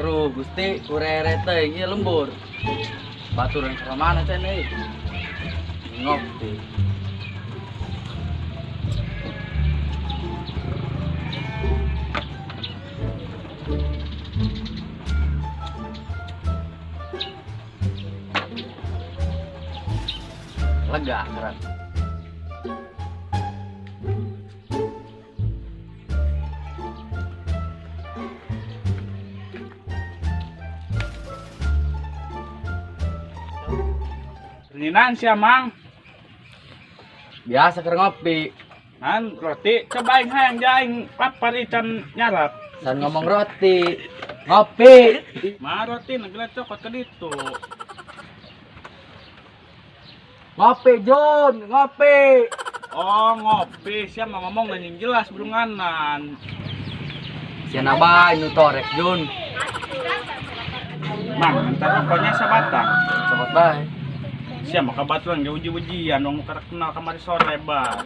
Aduh, Gusti, kurere teh ieu lembur. Baturan ka mana teh euy? Ngopi. Lega keran. Ninan sia Mang. Biasa keur ngopi. Nan roti coba aing hayang jaing lapar ican nyarap. San ngomong roti. Ngopi. Ma roti negela cokot ke ditu. Ngopi Jun, ngopi. Oh, ngopi. Sia mah ngomong anjing jelas burunganan. Sia naba nu torek Jun. Mang, entar rokoknya sabatang. Cokot bae. Sia mah kabaturan ge uji-ujian wong karek kenal kamari sore ba.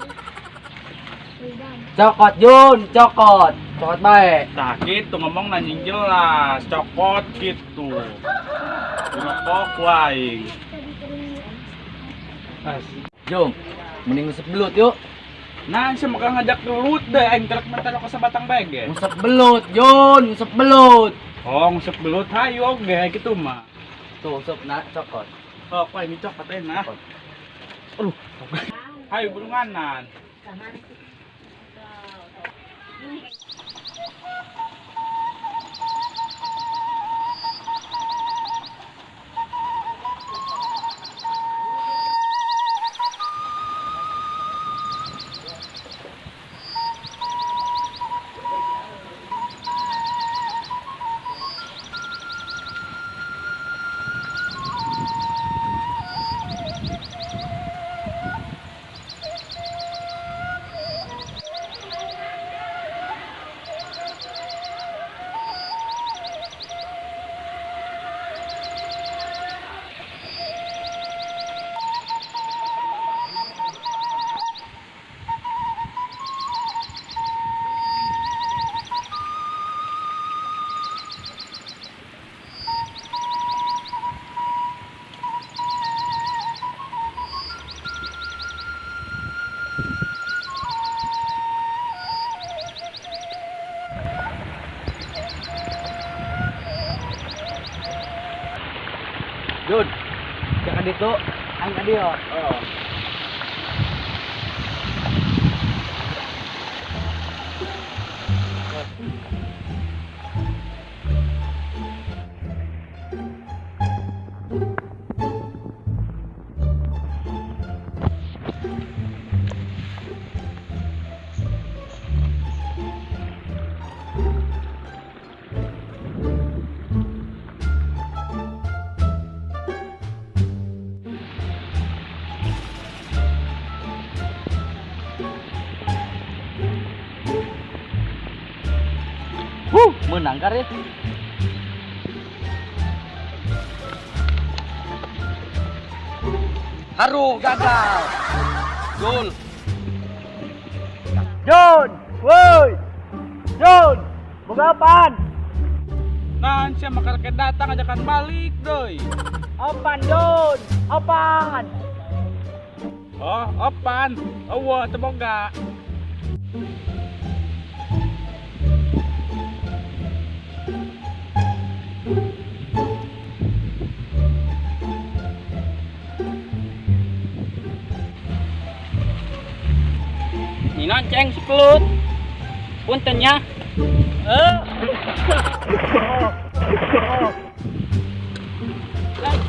Cokot Jun, cokot. Cokot bae. Tah kitu ngomong anjing jelas, cokot gitu. Rokok ku aing. Jom, mending ngusep belut yuk. Nah, sia mah ngajak belut deh aing karek mentar rokok sabatang bae ge. Ngusep belut, Jun, ngusep belut. Oh, ngusep belut hayu oge kitu mah. Tuh, usep na cokot. Oh, kok ini cokot enak. Aduh. Hayu burunganan. Jun, jangan ditu, aing ka dieu. Oh. Menang kar ya. Haru gagal. Gol. Jun, woi. Jun, boga apaan? Nah, sia mah karek datang ajakan balik deui. Opan Jun, opan. Oh, opan. Eueuh teu boga. Nina ceng sepelut. Punten nya.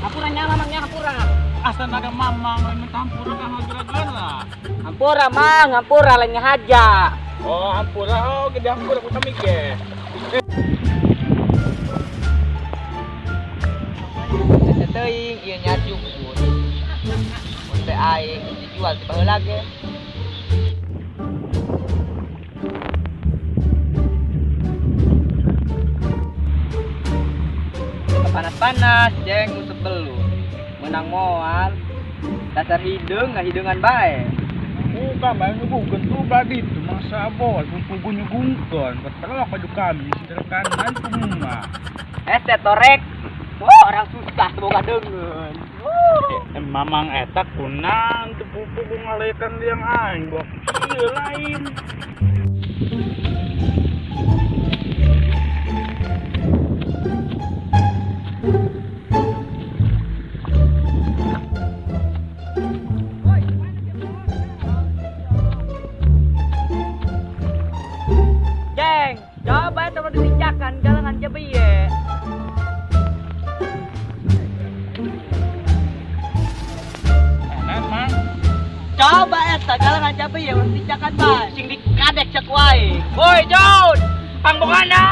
Hampura nyala mang nya hampura. Asa naga mamang lain minta hampura ka ngagera-gera. Hampura mang, hampura lain ngahaja. Oh, hampura oh gede hampura ku kami ge. Teuing ieu nya cukur. Mun teh aing dijual ti baheula ge. Panas-panas jeng ngusep belut. Menang moal. Dasar hideung ngahideungan bae. Bukan bae nyuguhkeun tuh badi itu mangsa bos, kumpul nyuguhkeun. Ketelok baju kami, sederkanan kumah. Hese torek. Wah, orang susah semoga deungeun. Eh, mamang eta kunaon teu pupu ngalekan liang aing bok. Ieu lain. Jeng, coba coba ditinjakan galangan jabiye. Enak, Mang. Coba eta galangan jabiye ulah ditinjakan bae. Sing dikadek cek wae. Woi, John, pangbongana.